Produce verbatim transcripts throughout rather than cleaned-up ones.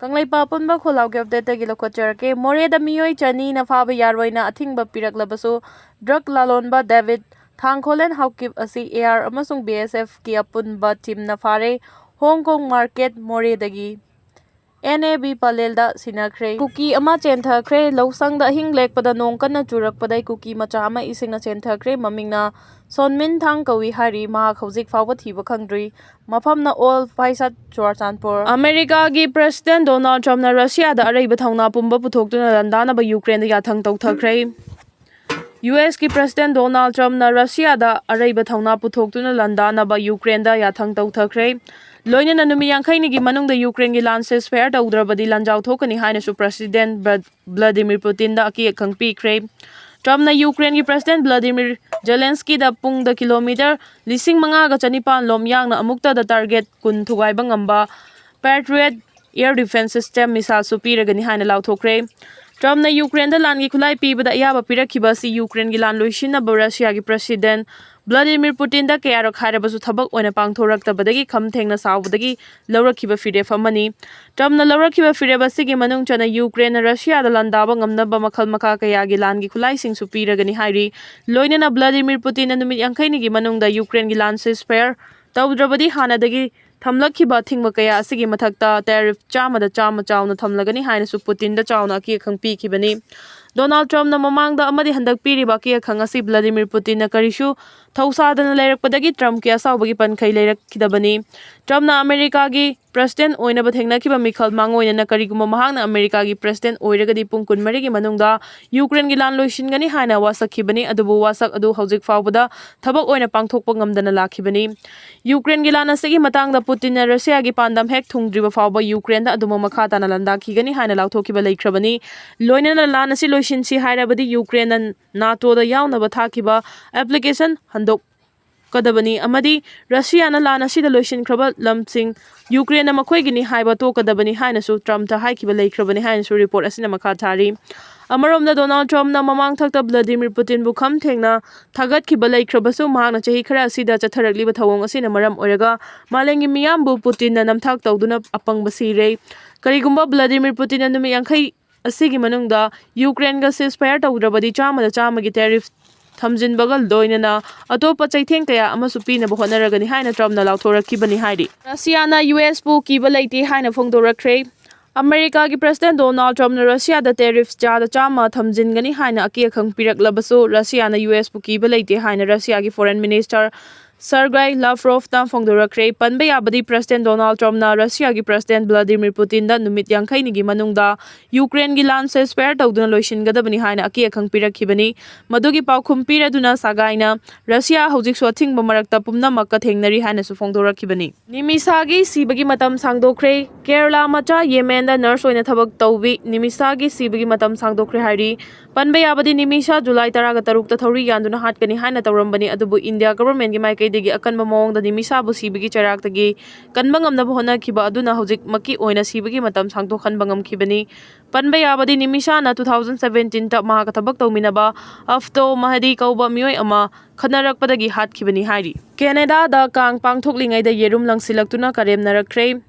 ꯀꯪꯂꯩꯄꯥꯛ ꯑꯄꯨꯟꯕ ꯈꯣꯜꯂꯥꯎꯒꯤ ꯑꯞꯗꯦꯠꯇꯒꯤ ꯂꯧꯈꯠꯆꯔꯛꯀꯦ꯫ ꯃꯣꯔꯦꯗ ꯃꯤꯑꯣꯏ ꯆꯅꯤꯅ ꯐꯥꯕ ꯌꯥꯔꯣꯏꯅ ꯑꯊꯤꯡꯕ ꯄꯤꯔꯛꯂꯕꯁꯨ, ꯗ꯭ꯔꯒ ꯂꯂꯣꯟꯕ ꯗꯦꯕꯤꯠ ꯊꯥꯡꯈꯣꯂꯦꯟ ꯍꯥꯎꯀꯤꯞ ꯑꯁꯤ ꯑꯦ ꯑꯥꯔ ꯑꯃꯁꯨꯡ ꯕꯤ ꯑꯦꯁ ꯑꯦꯐꯀꯤ ꯑꯄꯨꯟꯕ ꯇꯤꯝꯅ ꯐꯥꯔꯦ꯫ ꯍꯣꯡ ꯀꯣꯡ ꯃꯥꯔꯀꯦꯠ ꯃꯣꯔꯦꯗꯒꯤ ꯑꯦꯟ ꯑꯦ ꯕꯤ ꯄꯂꯦꯜꯗ ꯁꯤꯟꯅꯈ꯭ꯔꯦ꯫ ꯀꯨꯀꯤ ꯑꯃ ꯆꯦꯟꯊꯈ꯭ꯔꯦ꯫ ꯂꯧꯁꯪꯗ ꯑꯍꯤꯡ ꯂꯦꯛꯄꯗ ꯅꯣꯡ ꯀꯟꯅ ꯆꯨꯔꯛꯄꯗꯩ ꯀꯨꯀꯤ ꯃꯆꯥ ꯑꯃ ꯏꯁꯤꯡꯅ ꯆꯦꯟꯊꯈ꯭ꯔꯦ꯫ ꯃꯃꯤꯡꯅ ꯁꯣꯟꯃꯤꯟ ꯊꯥꯡ ꯀꯧꯏ ꯍꯥꯏꯔꯤ꯫ ꯃꯍꯥꯛ ꯍꯧꯖꯤꯛ ꯐꯥꯎꯕ ꯊꯤꯕ ꯈꯪꯗ꯭ꯔꯤ꯫ ꯃꯐꯝꯅ ꯑꯣꯜ ꯐꯥꯏꯁꯥꯠ, ꯆꯨꯔꯥꯆꯥꯟꯄꯨꯔ꯫ ꯑꯃꯦꯔꯤꯀꯥꯒꯤ ꯄ꯭ꯔꯦꯁꯤꯗꯦꯟ ꯗꯣꯅꯥꯜꯗ ꯇ꯭ꯔꯝꯞꯅ ꯔꯁꯤꯌꯥꯗ ꯑꯔꯩꯕ ꯊꯧꯅꯥ ꯄꯨꯝꯕ ꯄꯨꯊꯣꯛꯇꯨꯅ ꯂꯥꯟꯗꯥꯅꯕ ꯌꯨꯀ꯭ꯔꯦꯟꯗ ꯌꯥꯊꯪ ꯇꯧꯊꯈ꯭ꯔꯦ꯫ ꯌꯨ ꯑꯦꯁꯀꯤ ꯄ꯭ꯔꯦꯁꯤꯗꯦꯟ ꯗꯣꯅꯥꯜꯗ ꯇ꯭ꯔꯝꯞꯅ ꯔꯁꯤꯌꯥꯗ ꯑꯔꯩꯕ ꯊꯧꯅꯥ ꯄꯨꯊꯣꯛꯇꯨꯅ ꯂꯥꯟꯗꯥꯅꯕ ꯌꯨꯀ꯭ꯔꯦꯟꯗ ꯌꯥꯊꯪ ꯇꯧꯊꯈ꯭ꯔꯦ꯫ ꯂꯣꯏꯅꯅ ꯅꯨꯃꯤꯠ ꯌꯥꯡꯈꯩꯅꯤꯒꯤ ꯃꯅꯨꯡꯗ ꯌꯨꯀ꯭ꯔꯦꯟꯒꯤ ꯂꯥꯟ ceasefire ꯇꯧꯗ꯭ꯔꯕꯗꯤ ꯂꯥꯟꯖꯥꯎ ꯊꯣꯛꯀꯅꯤ ꯍꯥꯏꯅꯁꯨ ꯄ꯭ꯔꯦꯁꯤꯗꯦꯟ ꯕ꯭ꯂ-, ꯚ꯭ꯂꯥꯗꯤꯃꯤꯔ ꯄꯨꯇꯤꯟꯗ ꯑꯀꯤ ꯑꯈꯪ ꯄꯤꯈ꯭ꯔꯦ꯫ ꯇ꯭ꯔꯝꯞꯅ ꯌꯨꯀ꯭ꯔꯦꯟꯒꯤ ꯄ꯭ꯔꯦꯁꯤꯗꯦꯟ ꯚ꯭ꯂꯥꯗꯤꯃꯤꯔ ꯖꯦꯂꯦꯟꯁꯀꯤꯗ ꯄꯨꯡꯗ ꯀꯤꯂꯣꯃꯤꯇꯔ ꯂꯤꯁꯤꯡ ꯃꯉꯥꯒ ꯆꯅꯤꯄꯥꯟ ꯂꯣꯝ ꯌꯥꯡꯅ ꯑꯃꯨꯛꯇꯗ target ꯀꯨꯟ ꯊꯨꯒꯥꯏꯕ ꯉꯝꯕ Patriot air defense system missileꯁꯨ ꯄꯤꯔꯒꯅꯤ ꯍꯥꯏꯅ ꯂꯥꯎꯊꯣꯛꯈ꯭ꯔꯦ꯫ ꯇ꯭ꯔꯝꯞꯅ ꯌꯨꯀ꯭ꯔꯦꯟꯗ ꯂꯥꯟꯒꯤ ꯈꯨꯠꯂꯥꯏ ꯄꯤꯕꯗ ꯑꯌꯥꯕ ꯄꯤꯔꯛꯈꯤꯕ ꯑꯁꯤ ꯌꯨꯀ꯭ꯔꯦꯟꯒꯤ ꯂꯥꯟ ꯂꯣꯏꯁꯤꯟꯅꯕ ꯔꯁꯤꯌꯥꯒꯤ ꯄ꯭ꯔꯦꯁꯤꯗꯦꯟ ꯚ꯭ꯂꯥꯗꯤꯃꯤꯔ ꯄꯨꯇꯤꯟꯗ ꯀꯌꯥꯔꯛ ꯍꯥꯏꯔꯕꯁꯨ ꯊꯕꯛ ꯑꯣꯏꯅ ꯄꯥꯡꯊꯣꯔꯛꯇꯕꯗꯒꯤ ꯈꯝ ꯊꯦꯡꯅ ꯁꯥꯎꯕꯗꯒꯤ ꯂꯧꯔꯛꯈꯤꯕ ꯐꯤꯔꯦꯞ ꯑꯃꯅꯤ꯫ ꯇ꯭ꯔꯝꯞꯅ ꯂꯧꯔꯛꯈꯤꯕ ꯐꯤꯔꯦꯞ ꯑꯁꯤꯒꯤ ꯃꯅꯨꯡ ꯆꯟꯅ ꯌꯨꯀ꯭ꯔꯦꯟꯅ ꯔꯁꯤꯌꯥꯗ ꯂꯥꯟꯗꯥꯕ ꯉꯝꯅꯕ ꯃꯈꯜ ꯃꯈꯥ ꯀꯌꯥꯒꯤ ꯂꯥꯟꯒꯤ ꯈꯨꯠꯂꯥꯏꯁꯤꯡꯁꯨ ꯄꯤꯔꯒꯅꯤ ꯍꯥꯏꯔꯤ꯫ ꯂꯣꯏꯅꯅ ꯚ꯭ꯂꯥꯗꯤꯃꯤꯔ ꯄꯨꯇꯤꯟꯅ ꯅꯨꯃꯤꯠ ꯌꯥꯡꯈꯩꯅꯤꯒꯤ ꯃꯅꯨꯡꯗ ꯌꯨꯀ꯭ꯔꯦꯟꯒꯤ ꯂꯥꯟ ceasefire ꯇꯧꯗ꯭ꯔꯕꯗꯤ ꯍꯥꯟꯅꯗꯒꯤ ꯊꯝꯂꯛꯈꯤꯕ ꯑꯊꯤꯡꯕ ꯀꯌꯥ ꯑꯁꯤꯒꯤ ꯃꯊꯛꯇ tariff ꯆꯥꯝꯃꯗ ꯆꯥꯝꯃ ꯆꯥꯎꯅ ꯊꯝꯂꯒꯅꯤ ꯍꯥꯏꯅꯁꯨ ꯄꯨꯇꯤꯟꯗ ꯆꯥꯎꯅ ꯑꯀꯤ ꯑꯈꯪ ꯄꯤꯈꯤꯕꯅꯤ꯫ ꯗꯣꯅꯥꯜꯗ ꯇ꯭ꯔꯝꯞꯅ ꯃꯃꯥꯡꯗ ꯑꯃꯗꯤ ꯍꯟꯗꯛ ꯄꯤꯔꯤꯕ ꯑꯀꯤ ꯑꯈꯪ ꯑꯁꯤ ꯚ꯭ꯂꯥꯗꯤꯃꯤꯔ ꯄꯨꯇꯤꯟꯅ ꯀꯔꯤꯁꯨ ꯊꯧꯁꯥꯗꯅ ꯂꯩꯔꯛꯄꯗꯒꯤ ꯇ꯭ꯔꯝꯞꯀꯤ ꯑꯁꯥꯎꯕꯒꯤ ꯄꯟꯈꯩ ꯂꯩꯔꯛꯈꯤꯗꯕꯅꯤ꯫ ꯇ꯭ꯔꯝꯞꯅ ꯑꯃꯦꯔꯤꯀꯥꯒꯤ ꯄ꯭ꯔꯦꯁꯤꯗꯦꯟ ꯑꯣꯏꯅꯕ ꯊꯦꯡꯅꯈꯤꯕ ꯃꯤꯈꯜ ꯃꯥꯡꯑꯣꯏꯅꯅ ꯀꯔꯤꯒꯨꯝꯕ ꯃꯍꯥꯛꯅ ꯑꯃꯦꯔꯤꯀꯥꯒꯤ ꯄ꯭ꯔꯦꯁꯤꯗꯦꯟ ꯑꯣꯏꯔꯒꯗꯤ ꯄꯨꯡ ꯀꯨꯟꯃꯔꯤꯒꯤ ꯃꯅꯨꯡꯗ ꯌꯨꯀ꯭ꯔꯦꯟꯒꯤ ꯂꯥꯟ ꯂꯣꯏꯁꯤꯟꯒꯅꯤ ꯍꯥꯏꯅ ꯋꯥꯁꯛꯈꯤꯕꯅꯤ꯫ ꯑꯗꯨꯕꯨ ꯋꯥꯁꯛ ꯑꯗꯨ ꯍꯧꯖꯤꯛ ꯐꯥꯎꯕꯗ ꯊꯕꯛ ꯑꯣꯏꯅ ꯄꯥꯡꯊꯣꯛꯄ ꯉꯝꯗꯅ ꯂꯥꯛꯈꯤꯕꯅꯤ꯫ ꯌꯨꯀ꯭ꯔꯦꯟꯒꯤ ꯂꯥꯟ ꯑꯁꯤꯒꯤ ꯃꯇꯥꯡꯗ ꯄꯨꯇꯤꯟꯅ ꯔꯁꯤꯌꯥꯒꯤ ꯄꯥꯟꯗꯝ ꯍꯦꯛ ꯊꯨꯡꯗ꯭ꯔꯤꯕ ꯐꯥꯎꯕ ꯌꯨꯀ꯭ꯔꯦꯟꯗ ꯑꯗꯨꯃꯛ ꯃꯈꯥ ꯇꯥꯅ ꯂꯥꯟꯗꯥꯈꯤꯒꯅꯤ ꯍꯥꯏꯅ ꯂꯥꯎꯊꯣꯛꯈꯤꯕ ꯂꯩꯈ꯭ꯔꯕꯅꯤ꯫ ꯂꯣꯏꯅꯅ ꯂꯥꯟ ꯑꯁꯤ ꯂꯣꯏꯁꯤꯟꯁꯤ ꯍꯥꯏꯔꯕꯗꯤ ꯌꯨꯀ꯭ꯔꯦꯟꯅ ꯅꯥꯇꯣꯗ ꯌꯥꯎꯅꯕ ꯊꯥꯈꯤꯕ application ꯍꯟꯗꯣꯛꯀꯗꯕꯅꯤ ꯑꯃꯗꯤ ꯔꯁꯤꯌꯥꯅ ꯂꯥꯟ ꯑꯁꯤꯗ ꯂꯣꯏꯁꯤꯟꯈ꯭ꯔꯕ ꯂꯝꯁꯤꯡ ꯌꯨꯀ꯭ꯔꯦꯟꯅ ꯃꯈꯣꯏꯒꯤꯅꯤ ꯍꯥꯏꯕ ꯇꯣꯛꯀꯗꯕꯅꯤ ꯍꯥꯏꯅꯁꯨ ꯇ꯭ꯔꯝꯞꯇ ꯍꯥꯏꯈꯤꯕ ꯂꯩꯈ꯭ꯔꯕꯅꯤ ꯍꯥꯏꯅꯁꯨ ꯔꯤꯄꯣꯔꯠ ꯑꯁꯤꯅ ꯃꯈꯥ ꯊꯥꯔꯤ꯫ ꯑꯃꯔꯣꯝꯗ, ꯗꯣꯅꯥꯜꯗ ꯇ꯭ꯔꯝꯞꯅ ꯃꯃꯥꯡ ꯊꯛꯇ ꯚ꯭ꯂꯥꯗꯤꯃꯤꯔ ꯄꯨꯇꯤꯟꯕꯨ ꯈꯝ ꯊꯦꯡꯅ ꯊꯥꯒꯠꯈꯤꯕ ꯂꯩꯈ꯭ꯔꯕꯁꯨ, ꯃꯍꯥꯛꯅ ꯆꯍꯤ ꯈꯔ ꯑꯁꯤꯗ ꯆꯠꯊꯔꯛꯂꯤꯕ ꯊꯧꯑꯣꯡ ꯑꯁꯤꯅ ꯃꯔꯝ ꯑꯣꯏꯔꯒ ꯃꯥꯂꯦꯝꯒꯤ ꯃꯤꯌꯥꯝꯕꯨ ꯄꯨꯇꯤꯟꯅ ꯅꯝꯊꯥꯛ ꯇꯧꯗꯨꯅ ꯑꯄꯪꯕ ꯁꯤꯔꯦ꯫ ꯀꯔꯤꯒꯨꯝꯕ ꯚ꯭ꯂꯥꯗꯤꯃꯤꯔ ꯄꯨꯇꯤꯟꯅ ꯅꯨꯃꯤꯠ ꯌꯥꯡꯈꯩ ꯑꯁꯤꯒꯤ ꯃꯅꯨꯡꯗ ꯌꯨꯀ꯭ꯔꯦꯟꯒ ceasefire ꯇꯧꯗ꯭ꯔꯕꯗꯤ, ꯆꯥꯝꯃꯗ ꯆꯥꯝꯃꯒꯤ tariff ꯊꯝꯖꯤꯟꯕꯒ ꯂꯣꯏꯅꯅ ꯑꯇꯣꯞꯄ ꯆꯩꯊꯦꯡ ꯀꯌꯥ ꯑꯃꯁꯨ ꯄꯤꯅꯕ ꯍꯣꯠꯅꯔꯒꯅꯤ ꯍꯥꯏꯅ ꯇ꯭ꯔꯝꯞꯅ ꯂꯥꯎꯊꯣꯔꯛꯈꯤꯕꯅꯤ ꯍꯥꯏꯔꯤ꯫ ꯔꯁꯤꯌꯥꯅ ꯌꯨ ꯑꯦꯁꯄꯨ ꯀꯤꯕ ꯂꯩꯇꯦ ꯍꯥꯏꯅ ꯐꯣꯡꯗꯣꯔꯛꯈ꯭ꯔꯦ꯫ ꯑꯃꯦꯔꯤꯀꯥꯒꯤ ꯄ꯭ꯔꯁꯤꯗꯦꯟꯠ ꯗꯣꯅꯥꯜꯗ ꯇ꯭ꯔꯝꯞꯅ ꯔꯁꯤꯌꯥꯗ tariff ꯆꯥꯗ ꯆꯥꯝꯃ ꯊꯝꯖꯤꯟꯒꯅꯤ ꯍꯥꯏꯅ ꯑꯀꯤ ꯑꯈꯪ ꯄꯤꯔꯛꯂꯕꯁꯨ, ꯔꯁꯤꯌꯥꯅ ꯌꯨ ꯑꯦꯁꯄꯨ ꯀꯤꯕ ꯂꯩꯇꯦ ꯍꯥꯏꯅ ꯔꯁꯤꯌꯥꯒꯤ foreign minister Sergei Lavrovꯅ ꯐꯣꯡꯗꯣꯔꯛꯈ꯭ꯔꯦ꯫ ꯄꯟꯕ ꯌꯥꯕꯗꯤ, ꯄ꯭ꯔꯁꯤꯗꯦꯟꯠ ꯗꯣꯅꯥꯜꯗ ꯇ꯭ꯔꯝꯞꯅ ꯔꯁꯤꯌꯥꯒꯤ ꯄ꯭ꯔꯁꯤꯗꯦꯟꯠ ꯚ꯭ꯂꯥꯗꯤꯃꯤꯔ ꯄꯨꯇꯤꯟꯗ ꯅꯨꯃꯤꯠ ꯌꯥꯡꯈꯩꯅꯤꯒꯤ ꯃꯅꯨꯡꯗ ꯌꯨꯀ꯭ꯔꯦꯟꯒꯤ ꯂꯥꯟ ceasefire ꯇꯧꯗꯨꯅ ꯂꯣꯏꯁꯤꯟꯒꯗꯕꯅꯤ ꯍꯥꯏꯅ ꯑꯀꯤ ꯑꯈꯪ ꯄꯤꯔꯛꯈꯤꯕꯅꯤ꯫ ꯃꯗꯨꯒꯤ ꯄꯥꯎꯈꯨꯝ ꯄꯤꯔꯗꯨꯅ ꯁꯥꯒꯥꯏꯅ ꯔꯁꯤꯌꯥ ꯍꯧꯖꯤꯛꯁꯨ ꯑꯊꯤꯡꯕ ꯃꯔꯛꯇ ꯄꯨꯝꯅꯃꯛꯀ ꯊꯦꯡꯅꯔꯤ ꯍꯥꯏꯅꯁꯨ ꯐꯣꯡꯗꯣꯔꯛꯈꯤꯕꯅꯤ꯫ ꯅꯤꯃꯤꯁꯥꯒꯤ ꯁꯤꯕꯒꯤ ꯃꯇꯝ ꯁꯥꯡꯗꯣꯛꯈ꯭ꯔꯦ꯫ ꯀꯦꯔꯂꯥ ꯃꯆꯥ ꯌꯦꯃꯦꯟꯗ ꯅꯔꯁ ꯑꯣꯏꯅ ꯊꯕꯛ ꯇꯧꯕꯤ ꯅꯤꯃꯤꯁꯥꯒꯤ ꯁꯤꯕꯒꯤ ꯃꯇꯝ ꯁꯥꯡꯗꯣꯛꯈ꯭ꯔꯦ ꯍꯥꯏꯔꯤ꯫ ꯄꯟꯕ ꯌꯥꯕꯗꯤ, ꯅꯤꯃꯤꯁꯥ ꯖꯨꯂꯥꯏ ꯇꯔꯥꯒ ꯇꯔꯨꯛꯇ ꯊꯧꯔꯤ ꯌꯥꯟꯗꯨꯅ ꯍꯥꯠꯀꯅꯤ ꯍꯥꯏꯅ ꯇꯧꯔꯝꯕꯅꯤ, ꯑꯗꯨꯕꯨ ꯏꯟꯗꯤꯌꯥ ꯒꯚꯔꯟꯃꯦꯟꯠꯀꯤ ꯃꯥꯏꯀꯩꯗꯒꯤ ꯑꯀꯟꯕ ꯃꯑꯣꯡꯗ ꯅꯤꯃꯤꯁꯥꯕꯨ ꯁꯤꯕꯒꯤ ꯆꯩꯔꯥꯛꯇꯒꯤ ꯀꯟꯕ ꯉꯝꯅꯕ ꯍꯣꯠꯅꯈꯤꯕ ꯑꯗꯨꯅ ꯍꯧꯖꯤꯛꯃꯛꯀꯤ ꯑꯣꯏꯅ ꯁꯤꯕꯒꯤ ꯃꯇꯝ ꯁꯥꯡꯗꯣꯛꯍꯟꯕ ꯉꯝꯈꯤꯕꯅꯤ꯫ ꯄꯟꯕ ꯌꯥꯕꯗꯤ, ꯅꯤꯃꯤꯁꯥꯅ two thousand seventeenꯇ ꯃꯍꯥꯛꯀ ꯊꯕꯛ ꯇꯧꯃꯤꯟꯅꯕ ꯑꯐꯇꯣ ꯃꯍꯗꯤ ꯀꯧꯕ ꯃꯤꯑꯣꯏ ꯑꯃ ꯈꯠꯅꯔꯛꯄꯗꯒꯤ ꯍꯥꯠꯈꯤꯕꯅꯤ ꯍꯥꯏꯔꯤ꯫ ꯀꯦꯅꯦꯗꯥꯗ ꯀꯥꯡ ꯄꯥꯡꯊꯣꯛꯂꯤꯉꯩꯗ ꯌꯦꯔꯨꯝ ꯂꯪꯁꯤꯜꯂꯛꯇꯨꯅ ꯀꯔꯦꯝꯅꯔꯛꯈ꯭ꯔꯦ꯫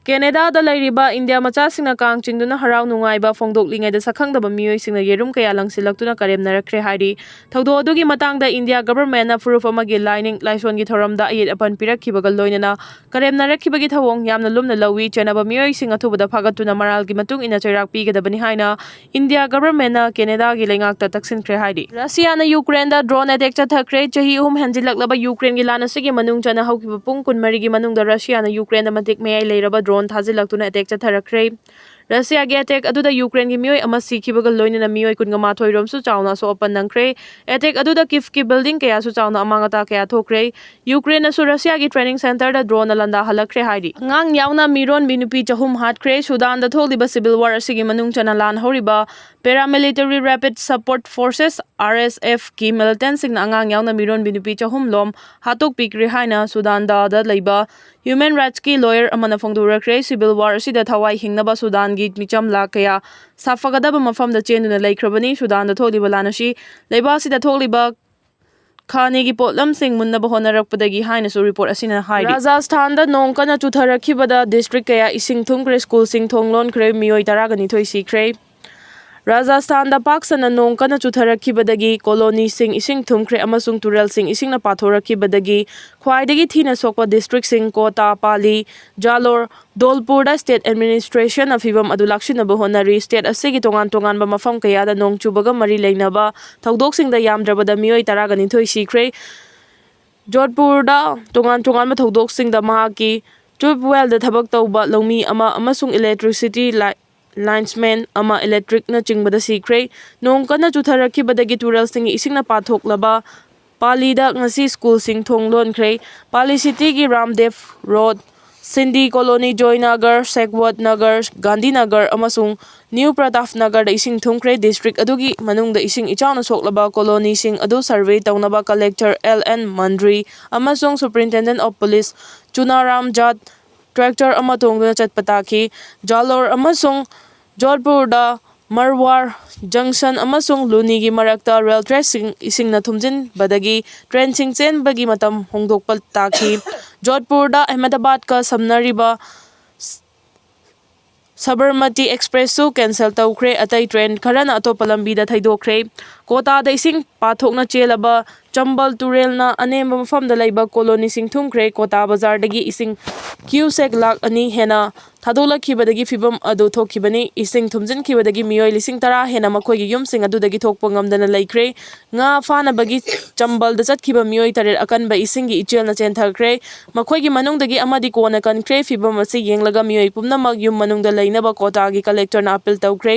ꯀꯦꯅꯦꯗꯥꯗ ꯂꯩꯔꯤꯕ ꯏꯟꯗꯤꯌꯥ ꯃꯆꯥꯁꯤꯡꯅ ꯀꯥꯡ ꯆꯤꯡꯗꯨꯅ ꯍꯔꯥꯎ ꯅꯨꯡꯉꯥꯏꯕ ꯐꯣꯡꯗꯣꯛꯂꯤꯉꯩꯗ, ꯁꯛꯈꯪꯗꯕ ꯃꯤꯑꯣꯏꯁꯤꯡꯅ ꯌꯦꯔꯨꯝ ꯀꯌꯥ ꯂꯪꯁꯤꯜꯂꯛꯇꯨꯅ ꯀꯔꯦꯝꯅꯔꯛꯈ꯭ꯔꯦ ꯍꯥꯏꯔꯤ꯫ ꯊꯧꯗꯣꯛ ꯑꯗꯨꯒꯤ ꯃꯇꯥꯡꯗ ꯏꯟꯗꯤꯌꯥ ꯒꯚꯔꯟꯃꯦꯟꯠꯅ ꯐꯨꯔꯨꯞ ꯑꯃꯒꯤ ꯂꯥꯏꯅꯤꯡ ꯂꯥꯏꯁꯣꯟꯒꯤ ꯊꯧꯔꯝꯗ ꯑꯌꯦꯠ ꯑꯄꯟ ꯄꯤꯔꯛꯈꯤꯕꯒ ꯂꯣꯏꯅꯅ ꯀꯔꯦꯝꯅꯔꯛꯈꯤꯕꯒꯤ ꯊꯧꯑꯣꯡ ꯌꯥꯝꯅ ꯂꯨꯝꯅ ꯂꯧꯏ꯫ ꯆꯦꯟꯅꯕ ꯃꯤꯑꯣꯏꯁꯤꯡ ꯑꯊꯨꯕꯗ ꯐꯥꯒꯠꯇꯨꯅ ꯃꯔꯥꯜꯒꯤ ꯃꯇꯨꯡ ꯏꯟꯅ ꯆꯩꯔꯥꯛ ꯄꯤꯒꯗꯕꯅꯤ ꯍꯥꯏꯅ ꯏꯟꯗꯤꯌꯥ ꯒꯚꯔꯟꯃꯦꯟꯠꯅ ꯀꯦꯅꯦꯗꯥꯒꯤ ꯂꯩꯉꯥꯛꯇ ꯇꯛꯁꯤꯟꯈ꯭ꯔꯦ ꯍꯥꯏꯔꯤ꯫ ꯔꯁꯤꯌꯥꯅ ꯌꯨꯀ꯭ꯔꯦꯟꯗ drone attack ꯆꯠꯊꯈ꯭ꯔꯦ꯫ ꯆꯍꯤ ꯑꯍꯨꯝ ꯍꯦꯟꯖꯤꯜꯂꯛꯂꯕ ꯌꯨꯀ꯭ꯔꯦꯟꯒꯤ ꯂꯥꯟ ꯑꯁꯤꯒꯤ ꯃꯅꯨꯡ ꯆꯟꯅ ꯍꯧꯈꯤꯕ ꯄꯨꯡ ꯀꯨꯟꯃꯔꯤꯒꯤ ꯃꯅꯨꯡꯗ ꯔꯁꯤꯌꯥꯅ ꯌꯨꯀ꯭ꯔꯦꯟꯗ ꯃꯇꯤꯛ ꯃꯌꯥꯏ ꯂꯩꯔꯕ drone ꯊꯥꯖꯤꯜꯂꯛꯇꯨꯅ attack ꯆꯠꯊꯔꯛꯈ꯭ꯔꯦ꯫ ꯔꯁꯤꯌꯥꯒꯤ attack ꯑꯗꯨꯗ ꯌꯨꯀ꯭ꯔꯦꯟꯒꯤ ꯃꯤꯑꯣꯏ ꯑꯃ ꯁꯤꯈꯤꯕꯒ ꯂꯣꯏꯅꯅ ꯃꯤꯑꯣꯏ ꯀꯨꯟꯒ ꯃꯥꯊꯣꯏ ꯔꯣꯝꯁꯨ ꯆꯥꯎꯅ ꯑꯁꯣꯛ ꯑꯄꯟ ꯅꯪꯈ꯭ꯔꯦ꯫ Attack ꯑꯗꯨꯗ ꯀꯤꯐꯀꯤ building ꯀꯌꯥꯁꯨ ꯆꯥꯎꯅ ꯑꯃꯥꯡ ꯑꯇꯥ ꯀꯌꯥ ꯊꯣꯛꯈ꯭ꯔꯦ꯫ ꯌꯨꯀ꯭ꯔꯦꯟꯅꯁꯨ ꯔꯁꯤꯌꯥꯒꯤ training centreꯗ droneꯅ ꯂꯥꯟꯗꯥꯍꯜꯂꯛꯈ꯭ꯔꯦ ꯍꯥꯏꯔꯤ꯫ ꯑꯉꯥꯡ ꯌꯥꯎꯅ ꯃꯤꯔꯣꯟꯕꯤ ꯅꯨꯄꯤ ꯆꯍꯨꯝ ꯍꯥꯠꯈ꯭ꯔꯦ꯫ ꯁꯨꯗꯥꯟꯗ ꯊꯣꯛꯂꯤꯕ civil war ꯑꯁꯤꯒꯤ ꯃꯅꯨꯡ ꯆꯟꯅ ꯂꯥꯟ ꯍꯧꯔꯤꯕ Paramilitary Rapid Support Forces, RSFꯀꯤ militantꯁꯤꯡꯅ ꯑꯉꯥꯡ ꯌꯥꯎꯅ ꯃꯤꯔꯣꯟꯕꯤ ꯅꯨꯄꯤ ꯆꯍꯨꯝ ꯂꯣꯝ ꯍꯥꯠꯇꯣꯛꯄꯤꯈ꯭ꯔꯦ ꯍꯥꯏꯅ ꯁꯨꯗꯥꯟꯗ ꯂꯩꯕ human rightsꯀꯤ lawyer ꯑꯃꯅ ꯐꯣꯡꯗꯣꯔꯛꯈ꯭ꯔꯦ꯫ Civil war ꯑꯁꯤꯗ ꯊꯋꯥꯏ ꯍꯤꯡꯅꯕ ꯁꯨꯗꯥꯟ ꯒꯤ ꯃꯤꯆꯝ ꯂꯥꯈ ꯀꯌꯥ ꯁꯥꯐꯒꯗꯕ ꯃꯐꯝꯗ ꯆꯦꯟꯗꯨꯅ ꯂꯩꯈ꯭ꯔꯕꯅꯤ꯫ ꯁꯨꯗꯥꯟꯗ ꯊꯣꯛꯂꯤꯕ ꯂꯥꯟ ꯑꯁꯤ ꯂꯩꯕꯥꯛ ꯑꯁꯤꯗ ꯊꯣꯛꯂꯤꯕ ꯈꯥꯅꯤꯒꯤ ꯄꯣꯠꯂꯝꯁꯤꯡ ꯃꯨꯟꯅꯕ ꯍꯣꯠꯅꯔꯛꯄꯗꯒꯤ ꯍꯥꯏꯅꯁꯨ ꯔꯤꯄꯣꯔꯠ ꯑꯁꯤꯅ ꯍꯥꯏꯔꯤ꯫ ꯔꯥꯖꯁꯊꯥꯟꯗ ꯅꯣꯡ ꯀꯟꯅ ꯆꯨꯊꯔꯛꯈꯤꯕꯗ ꯗꯤꯁꯇ꯭ꯔꯤꯛ ꯀꯌꯥ ꯏꯁꯤꯡ ꯊꯨꯝꯈ꯭ꯔꯦ, ꯁ꯭ꯀꯨꯜꯁꯤꯡ ꯊꯣꯡ ꯂꯣꯟꯈ꯭ꯔꯦ, ꯃꯤꯑꯣꯏ ꯇꯔꯥꯒ ꯅꯤꯊꯣꯏ ꯁꯤꯈ꯭ꯔꯦ꯫ ꯔꯥꯖꯁꯊꯥꯟꯗ ꯄꯥꯛ ꯁꯟꯅ ꯅꯣꯡ ꯀꯟꯅ ꯆꯨꯊꯔꯛꯈꯤꯕꯗꯒꯤ ꯀꯣꯂꯣꯅꯤꯁꯤꯡ ꯏꯁꯤꯡ ꯊꯨꯝꯈ꯭ꯔꯦ ꯑꯃꯁꯨꯡ ꯇꯨꯔꯦꯜꯁꯤꯡ ꯏꯁꯤꯡꯅ ꯄꯥꯊꯣꯔꯛꯈꯤꯕꯗꯒꯤ ꯈ꯭ꯋꯥꯏꯗꯒꯤ ꯊꯤꯅ ꯁꯣꯛꯄ ꯗꯤꯁꯇ꯭ꯔꯤꯛꯁꯤꯡ ꯀꯣꯇꯥ, ꯄꯥꯂꯤ, ꯖꯥꯂꯣꯔ, ꯙꯣꯜꯄꯨꯔꯗ ꯁ꯭ꯇꯦꯠ ꯑꯦꯗꯃꯤꯅꯤꯁꯇ꯭ꯔꯦꯁꯟꯅ ꯐꯤꯚꯝ ꯑꯗꯨ ꯂꯥꯛꯁꯤꯟꯅꯕ ꯍꯣꯠꯅꯔꯤ꯫ ꯁ꯭ꯇꯦꯠ ꯑꯁꯤꯒꯤ ꯇꯣꯉꯥꯟ ꯇꯣꯉꯥꯟꯕ ꯃꯐꯝ ꯀꯌꯥꯗ ꯅꯣꯡ ꯆꯨꯕꯒ ꯃꯔꯤ ꯂꯩꯅꯕ ꯊꯧꯗꯣꯛꯁꯤꯡꯗ ꯌꯥꯝꯗ꯭ꯔꯕꯗ ꯃꯤꯑꯣꯏ ꯇꯔꯥꯒ ꯅꯤꯊꯣꯏ ꯁꯤꯈ꯭ꯔꯦ꯫ ꯖꯣꯙꯄꯨꯔꯗ ꯇꯣꯉꯥꯟ ꯇꯣꯉꯥꯟꯕ ꯊꯧꯗꯣꯛꯁꯤꯡꯗ ꯃꯍꯥꯛꯀꯤ ꯇ꯭ꯌꯨꯕꯋꯦꯜꯗ ꯊꯕꯛ ꯇꯧꯕ ꯂꯧꯃꯤ ꯑꯃ ꯑꯃꯁꯨꯡ ꯏꯂꯦꯛꯇ꯭ꯔꯤꯁꯤꯇꯤ ꯂꯥꯏ-, ꯂꯥꯏꯟꯁꯃꯦꯟ ꯑꯃ ꯏꯂꯦꯛꯇ꯭ꯔꯤꯛꯅ ꯆꯤꯡꯕꯗ ꯁꯤꯈ꯭ꯔꯦ꯫ ꯅꯣꯡ ꯀꯟꯅ ꯆꯨꯊꯔꯛꯈꯤꯕꯗꯒꯤ ꯇꯨꯔꯦꯜꯁꯤꯡꯒꯤ ꯏꯁꯤꯡꯅ ꯄꯥꯊꯣꯛꯂꯕ ꯄꯥꯂꯤꯗ ꯉꯁꯤ ꯁ꯭ꯀꯨꯜꯁꯤꯡ ꯊꯣꯡ ꯂꯣꯟꯈ꯭ꯔꯦ꯫ ꯄꯥꯂꯤ ꯁꯤꯇꯤꯒꯤ ꯔꯥꯝꯗꯦꯕ ꯔꯣꯗ, ꯁꯤꯟꯗꯤ ꯀꯣꯂꯣꯅꯤ, ꯖꯣꯏꯅꯒꯔ, ꯁꯦꯛꯋꯠ ꯅꯒꯔ, ꯒꯥꯟꯙꯤ ꯅꯒꯔ ꯑꯃꯁꯨꯡ ꯅ꯭ꯌꯨ ꯄ꯭ꯔꯇꯥꯞ ꯅꯒꯔꯗ ꯏꯁꯤꯡ ꯊꯨꯝꯈ꯭ꯔꯦ꯫ ꯗꯤꯁꯇ꯭ꯔꯤꯛ ꯑꯗꯨꯒꯤ ꯃꯅꯨꯡꯗ ꯏꯁꯤꯡ ꯏꯆꯥꯎꯅ ꯁꯣꯛꯂꯕ ꯀꯣꯂꯣꯅꯤꯁꯤꯡ ꯑꯗꯨ ꯁꯔꯚꯦ ꯇꯧꯅꯕ ꯀꯂꯦꯛꯇꯔ ꯑꯦꯜ ꯑꯦꯟ ꯃꯟꯗ꯭ꯔꯤ ꯑꯃꯁꯨꯡ ꯁꯨꯄꯔꯤꯟꯇꯦꯟꯗꯦꯟ ꯑꯣꯐ ꯄꯨꯂꯤꯁ ꯆꯨꯅꯥꯔꯥꯝ ꯖꯥꯠ ꯇ꯭ꯔꯦꯛꯇꯔ ꯑꯃ ꯇꯣꯡꯗꯨꯅ ꯆꯠꯄ ꯇꯥꯈꯤ꯫ ꯖꯥꯂꯣꯔ ꯑꯃꯁꯨꯡ ꯖꯣꯙꯄꯨꯔꯗ ꯃꯔꯋꯥꯔ ꯖꯪꯁꯟ ꯑꯃꯁꯨꯡ ꯂꯨꯅꯤꯒꯤ ꯃꯔꯛꯇ ꯔꯦꯜ ꯇ꯭ꯔꯦꯛꯁꯤꯡ ꯏꯁꯤꯡꯅ ꯊꯨꯝꯖꯤꯟꯕꯗꯒꯤ ꯇ꯭ꯔꯦꯟꯁꯤꯡ ꯆꯦꯟꯕꯒꯤ ꯃꯇꯝ ꯍꯣꯡꯗꯣꯛꯄ ꯇꯥꯈꯤ꯫ ꯖꯣꯙꯄꯨꯔꯗ ꯑꯍꯃꯦꯗꯕꯥꯗꯀ ꯁꯝꯅꯔꯤꯕ ꯁꯕꯔꯃꯇꯤ ꯑꯦꯛꯁꯄ꯭ꯔꯦꯁꯁꯨ ꯀꯦꯟꯁꯦꯜ ꯇꯧꯈ꯭ꯔꯦ꯫ ꯑꯇꯩ ꯇ꯭ꯔꯦꯟ ꯈꯔꯅ ꯑꯇꯣꯞꯄ ꯂꯝꯕꯤꯗ ꯊꯩꯗꯣꯛꯈ꯭ꯔꯦ꯫ ꯀꯣꯇꯥꯗ ꯏꯁꯤꯡ ꯄꯥꯊꯣꯛꯅ ꯆꯦꯜꯂꯕ ꯆꯝꯕꯜ ꯇꯨꯔꯦꯜꯅ ꯑꯅꯦꯝꯕ ꯃꯐꯝꯗ ꯂꯩꯕ ꯀꯣꯂꯣꯅꯤꯁꯤꯡ ꯊꯨꯝꯈ꯭ꯔꯦ꯫ ꯀꯣꯇꯥ ꯕꯖꯥꯔꯗꯒꯤ ꯏꯁꯤꯡ ꯀ꯭ꯌꯨꯁꯦꯛ ꯂꯥꯈ ꯑꯅꯤ ꯍꯦꯟꯅ ꯊꯥꯗꯣꯛꯂꯛꯈꯤꯕꯗꯒꯤ ꯐꯤꯚꯝ ꯑꯗꯨ ꯊꯣꯛꯈꯤꯕꯅꯤ꯫ ꯏꯁꯤꯡ ꯊꯨꯝꯖꯤꯟꯈꯤꯕꯗꯒꯤ ꯃꯤꯑꯣꯏ ꯂꯤꯁꯤꯡ ꯇꯔꯥ ꯍꯦꯟꯅ ꯃꯈꯣꯏꯒꯤ ꯌꯨꯝꯁꯤꯡ ꯑꯗꯨꯗꯒꯤ ꯊꯣꯛꯄ ꯉꯝꯗꯅ ꯂꯩꯈ꯭ꯔꯦ꯫ ꯉꯥ ꯐꯥꯅꯕꯒꯤ ꯆꯝꯕꯜꯗ ꯆꯠꯈꯤꯕ ꯃꯤꯑꯣꯏ ꯇꯔꯦꯠ ꯑꯀꯟꯕ ꯏꯁꯤꯡꯒꯤ ꯏꯆꯦꯜꯅ ꯆꯦꯟꯊꯈ꯭ꯔꯦ꯫ ꯃꯈꯣꯏꯒꯤ ꯃꯅꯨꯡꯗꯒꯤ ꯑꯃꯗꯤ ꯀꯣꯟꯅ ꯀꯟꯈ꯭ꯔꯦ꯫ ꯐꯤꯚꯝ ꯑꯁꯤ ꯌꯦꯡꯂꯒ ꯃꯤꯑꯣꯏ ꯄꯨꯝꯅꯃꯛ ꯌꯨꯝ ꯃꯅꯨꯡꯗ ꯂꯩꯅꯕ ꯀꯣꯇꯥꯒꯤ ꯀꯂꯦꯛꯇꯔꯅ ꯑꯄꯤꯜ ꯇꯧꯈ꯭ꯔꯦ꯫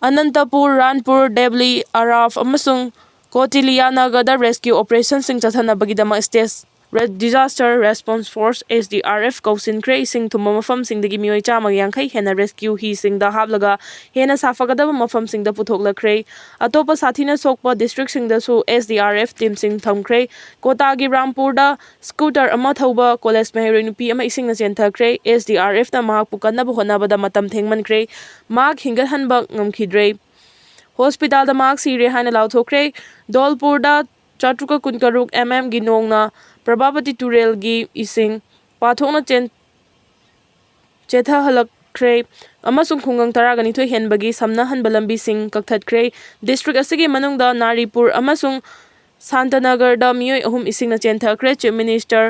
ꯑꯅꯟꯇꯄꯨꯔ, ꯔꯥꯟꯄꯨꯔ, ꯗꯦꯕꯂꯤ, ꯑꯔꯥꯐ ꯑꯃꯁꯨꯡ ꯀꯣꯇꯤꯂꯤꯌꯥꯅꯒꯔꯗ ꯔꯦꯁꯀ꯭ꯌꯨ ꯑꯣꯄꯔꯦꯁꯟꯁꯤꯡ ꯆꯠꯊꯅꯕꯒꯤꯗꯃꯛ state Disaster Response Force, S D R F, ꯀꯧꯁꯤꯟꯈ꯭ꯔꯦ꯫ ꯏꯁꯤꯡ ꯊꯨꯝꯕ ꯃꯐꯝꯁꯤꯡꯗꯒꯤ ꯃꯤꯑꯣꯏ ꯆꯥꯝꯃꯒ ꯌꯥꯡꯈꯩ ꯍꯦꯟꯅ rescue ꯍꯤꯁꯤꯡꯗ ꯍꯥꯞꯂꯒ ꯍꯦꯟꯅ ꯁꯥꯐꯒꯗꯕ ꯃꯐꯝꯁꯤꯡꯗ ꯄꯨꯊꯣꯛꯂꯛꯈ꯭ꯔꯦ꯫ ꯑꯇꯣꯞꯄ ꯁꯥꯊꯤꯅ ꯁꯣꯛꯄ districtꯁꯤꯡꯗꯁꯨ S D R F teamꯁꯤꯡ ꯊꯝꯈ꯭ꯔꯦ꯫ ꯀꯣꯇꯥꯒꯤ ꯔꯥꯝꯄꯨꯔꯗ scooter ꯑꯃ ꯊꯧꯕ college ꯃꯍꯩꯔꯣꯏ ꯅꯨꯄꯤ ꯑꯃ ꯏꯁꯤꯡꯅ ꯆꯦꯟꯊꯈ꯭ꯔꯦ꯫ S D R Fꯅ ꯃꯍꯥꯛꯄꯨ ꯀꯟꯅꯕ ꯍꯣꯠꯅꯕꯗ ꯃꯇꯝ ꯊꯦꯡꯃꯟꯈ꯭ꯔꯦ꯫ ꯃꯍꯥꯛ ꯍꯤꯡꯒꯠꯍꯟꯕ ꯉꯝꯈꯤꯗ꯭ꯔꯦ꯫ Hospitalꯗ ꯃꯍꯥꯛ ꯁꯤꯔꯦ ꯍꯥꯏꯅ ꯂꯥꯎꯊꯣꯛꯈ꯭ꯔꯦ꯫ ꯙꯣꯜꯄꯨꯔꯗ ꯆꯥꯇ꯭ꯔꯨꯛꯀ ꯀꯨꯟꯇꯔꯨꯛ mm ꯒꯤ ꯅꯣꯡꯅ ꯄ꯭ꯔꯚꯥꯕꯇꯤ ꯇꯨꯔꯦꯜꯒꯤ ꯏꯁꯤꯡ ꯄꯥꯊꯣꯛꯅ ꯆꯦꯟ-, ꯆꯦꯊꯍꯜꯂꯛꯈ꯭ꯔꯦ ꯑꯃꯁꯨꯡ ꯈꯨꯡꯒꯪ ꯇꯔꯥꯒ ꯅꯤꯊꯣꯏ ꯍꯦꯟꯕꯒꯤ ꯁꯝꯅꯍꯟꯕ ꯂꯝꯕꯤꯁꯤꯡ ꯀꯛꯊꯠꯈ꯭ꯔꯦ꯫ District ꯑꯁꯤꯒꯤ ꯃꯅꯨꯡꯗ ꯅꯥꯔꯤꯄꯨꯔ ꯑꯃꯁꯨꯡ ꯁꯥꯟꯇꯅꯒꯔꯗ ꯃꯤꯑꯣꯏ ꯑꯍꯨꯝ ꯏꯁꯤꯡꯅ ꯆꯦꯟꯊꯈ꯭ꯔꯦ꯫ Chief Minister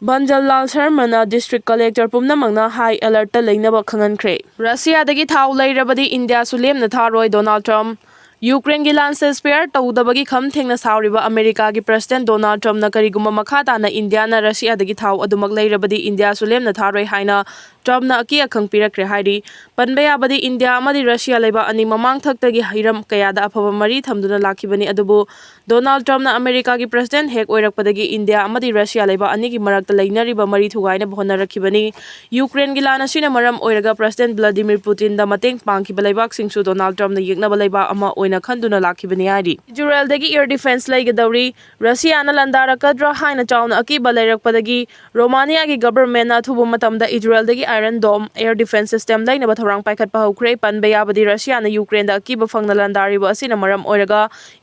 ꯕꯟꯖꯜꯂꯥꯜ ꯁꯔꯃꯅ district collector ꯄꯨꯝꯅꯃꯛꯅ high alertꯇ ꯂꯩꯅꯕ ꯈꯪꯍꯟꯈ꯭ꯔꯦ꯫ ꯔꯁꯤꯌꯥꯗꯒꯤ ꯊꯥꯎ ꯂꯩꯔꯕꯗꯤ ꯏꯟꯗꯤꯌꯥꯁꯨ ꯂꯦꯝꯅ ꯊꯥꯔꯣꯏ, ꯗꯣꯅꯥꯜꯗ ꯇ꯭ꯔꯝꯞ꯫ ꯌꯨꯀ꯭ꯔꯦꯟꯒꯤ ꯂꯥꯟ ceasefire ꯇꯧꯗꯕꯒꯤ ꯈꯝ ꯊꯦꯡꯅ ꯁꯥꯎꯔꯤꯕ ꯑꯃꯦꯔꯤꯀꯥꯒꯤ President ꯗꯣꯅꯥꯜꯗ ꯇ꯭ꯔꯝꯞꯅ ꯀꯔꯤꯒꯨꯝꯕ ꯃꯈꯥ ꯇꯥꯅ ꯏꯟꯗꯤꯌꯥꯅ ꯔꯁꯤꯌꯥꯗꯒꯤ ꯊꯥꯎ ꯑꯗꯨꯃꯛ ꯂꯩꯔꯕꯗꯤ ꯏꯟꯗꯤꯌꯥꯁꯨ ꯂꯦꯝꯅ ꯊꯥꯔꯣꯏ ꯍꯥꯏꯅ ꯇ꯭ꯔꯝꯞꯅ ꯑꯀꯤ ꯑꯈꯪ ꯄꯤꯔꯛꯈ꯭ꯔꯦ ꯍꯥꯏꯔꯤ꯫ ꯄꯟꯕ ꯌꯥꯕꯗꯤ ꯏꯟꯗꯤꯌꯥ ꯑꯃꯗꯤ ꯔꯁꯤꯌꯥ ꯂꯩꯕꯥꯛ ꯑꯅꯤ ꯃꯃꯥꯡ ꯊꯛꯇꯒꯤ ꯍꯤꯔꯝ ꯀꯌꯥꯗ ꯑꯐꯕ ꯃꯔꯤ ꯊꯝꯗꯨꯅ ꯂꯥꯛꯈꯤꯕꯅꯤ, ꯑꯗꯨꯕꯨ ꯗꯣꯅꯥꯜꯗ ꯇ꯭ꯔꯝꯞꯅ ꯑꯃꯦꯔꯤꯀꯥꯒꯤ President ꯍꯦꯛ ꯑꯣꯏꯔꯛꯄꯗꯒꯤ ꯏꯟꯗꯤꯌꯥ ꯑꯃꯗꯤ ꯔꯁꯤꯌꯥ ꯂꯩꯕꯥꯛ ꯑꯅꯤꯒꯤ ꯃꯔꯛꯇ ꯂꯩꯅꯔꯤꯕ ꯃꯔꯤ ꯊꯨꯒꯥꯏꯅꯕ ꯍꯣꯠꯅꯔꯛꯈꯤꯕꯅꯤ꯫ ꯌꯨꯀ꯭ꯔꯦꯟꯒꯤ ꯂꯥꯟ ꯑꯁꯤꯅ ꯃꯔꯝ ꯑꯣꯏꯔꯒ President Vladimir Putinꯗ ꯃꯇꯦꯡ ꯄꯥꯡꯈꯤꯕ ꯂꯩꯕꯥꯛꯁꯤꯡꯁꯨ ꯗꯣꯅꯥꯜꯗ ꯇ꯭ꯔꯝꯞꯅ ꯌꯦꯛꯅꯕ ꯂꯩꯕꯥꯛ ꯑꯃ ꯑꯣꯏꯅ ꯈꯟꯗꯨꯅ ꯂꯥꯛꯈꯤꯕꯅꯤ ꯍꯥꯏꯔꯤ꯫ ꯏꯖꯔꯦꯜꯗꯒꯤ air defence ꯂꯩꯒꯗꯧꯔꯤ꯫ ꯔꯁꯤꯌꯥꯅ ꯂꯥꯟꯗꯥꯔꯛꯀꯗ꯭ꯔꯥ ꯍꯥꯏꯅ ꯆꯥꯎꯅ ꯑꯀꯤꯕ ꯂꯩꯔꯛꯄꯗꯒꯤ ꯔꯣꯃꯥꯅꯤꯌꯥꯒꯤ governmentꯅ ꯑꯊꯨꯕ ꯃꯇꯝꯗ ꯏꯖꯔꯦꯜꯗꯒꯤ Iron Dome air defence system ꯂꯩꯅꯕ ꯊꯧꯔꯥꯡ ꯄꯥꯏꯈꯠꯄ ꯍꯧꯈ꯭ꯔꯦ꯫ ꯄꯟꯕ ꯌꯥꯕꯗꯤ ꯔꯁꯤꯌꯥꯅ ꯌꯨꯀ꯭ꯔꯦꯟꯗ ꯑꯀꯤꯕ ꯐꯪꯅ ꯂꯥꯟꯗꯥꯔꯤꯕ ꯑꯁꯤꯅ ꯃꯔꯝ ꯑꯣꯏꯔꯒ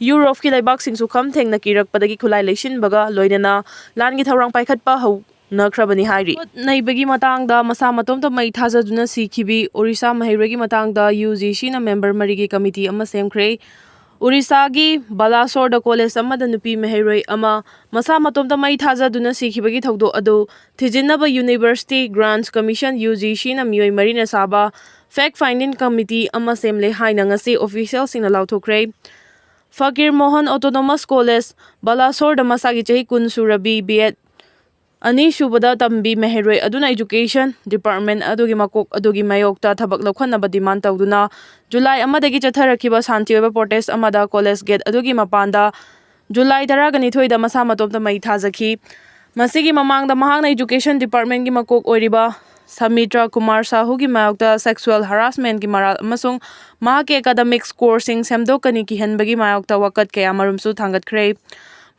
ꯌꯨꯔꯣꯞꯀꯤ ꯂꯩꯕꯥꯛꯁꯤꯡꯁꯨ ꯈꯝ ꯊꯦꯡꯅ ꯀꯤꯔꯛꯄꯗꯒꯤ ꯈꯨꯠꯂꯥꯏ ꯂꯩꯁꯤꯟꯕꯒ ꯂꯣꯏꯅꯅ ꯂꯥꯟꯒꯤ ꯊꯧꯔꯥꯡ ꯄꯥꯏꯈꯠꯄ ꯍꯧꯅꯈ꯭ꯔꯕꯅꯤ ꯍꯥꯏꯔꯤ꯫ ꯅꯩꯕꯒꯤ ꯃꯇꯥꯡꯗ ꯃꯁꯥ ꯃꯇꯣꯝꯇ ꯃꯩ ꯊꯥꯖꯗꯨꯅ ꯁꯤꯈꯤꯕꯤ ꯑꯣꯔꯤꯁꯥ ꯃꯍꯩꯔꯣꯏꯒꯤ ꯃꯇꯥꯡꯗ UGCꯅ member ꯃꯔꯤꯒꯤ committee ꯑꯃ ꯁꯦꯝꯈ꯭ꯔꯦ꯫ ꯑꯣꯔꯤꯁꯥꯒꯤ ꯕꯥꯂꯥꯁꯣꯔꯗ college ꯑꯃꯗ ꯅꯨꯄꯤ ꯃꯍꯩꯔꯣꯏ ꯑꯃ ꯃꯁꯥ ꯃꯇꯣꯝꯇ ꯃꯩ ꯊꯥꯖꯗꯨꯅ ꯁꯤꯈꯤꯕꯒꯤ ꯊꯧꯗꯣꯛ ꯑꯗꯨ ꯊꯤꯖꯤꯟꯅꯕ University Grants Commission, UGCꯅ ꯃꯤꯑꯣꯏ ꯃꯔꯤꯅ ꯁꯥꯕ fact finding committee ꯑꯃ ꯁꯦꯝꯂꯦ ꯍꯥꯏꯅ ꯉꯁꯤ officialꯁꯤꯡꯅ ꯂꯥꯎꯊꯣꯛꯈ꯭ꯔꯦ꯫ ꯐꯀꯤꯔ ꯃꯣꯍꯟ Autonomous College, ꯕꯥꯂꯥꯁꯣꯔꯗ ꯃꯁꯥꯒꯤ ꯆꯍꯤ ꯀꯨꯟ ꯁꯨꯔꯕꯤ B.Ed ꯑꯅꯤꯁꯨꯕꯗ ꯇꯝꯕꯤ ꯃꯍꯩꯔꯣꯏ ꯑꯗꯨꯅ education department ꯑꯗꯨꯒꯤ ꯃꯀꯣꯛ ꯑꯗꯨꯒꯤ ꯃꯥꯌꯣꯛꯇ ꯊꯕꯛ ꯂꯧꯈꯠꯅꯕ demand ꯇꯧꯗꯨꯅ ꯖꯨꯂꯥꯏ ꯑꯃꯗꯒꯤ ꯆꯠꯊꯔꯛꯈꯤꯕ ꯁꯥꯟꯇꯤ ꯑꯣꯏꯕ protest ꯑꯃꯗ college gate ꯑꯗꯨꯒꯤ ꯃꯄꯥꯟꯗ ꯖꯨꯂꯥꯏ ꯇꯔꯥꯒ ꯅꯤꯊꯣꯏꯗ ꯃꯁꯥ ꯃꯇꯣꯝꯇ ꯃꯩ ꯊꯥꯖꯈꯤ꯫ ꯃꯁꯤꯒꯤ ꯃꯃꯥꯡꯗ ꯃꯍꯥꯛꯅ Education Departmentꯀꯤ ꯃꯀꯣꯛ ꯑꯣꯏꯔꯤꯕ ꯁꯃꯤꯇ꯭ꯔ ꯀꯨꯃꯥꯔ ꯁꯥꯍꯨꯒꯤ ꯃꯥꯌꯣꯛꯇ sexual harassmentꯀꯤ ꯃꯔꯥꯜ ꯑꯃꯁꯨꯡ ꯃꯍꯥꯛꯀꯤ academic scoreꯁꯤꯡ ꯁꯦꯝꯗꯣꯛꯀꯅꯤ ꯀꯤꯍꯟꯕꯒꯤ ꯃꯥꯌꯣꯛꯇ ꯋꯥꯀꯠ ꯀꯌꯥꯃꯔꯨꯝꯁꯨ ꯊꯥꯡꯒꯠꯈ꯭ꯔꯦ꯫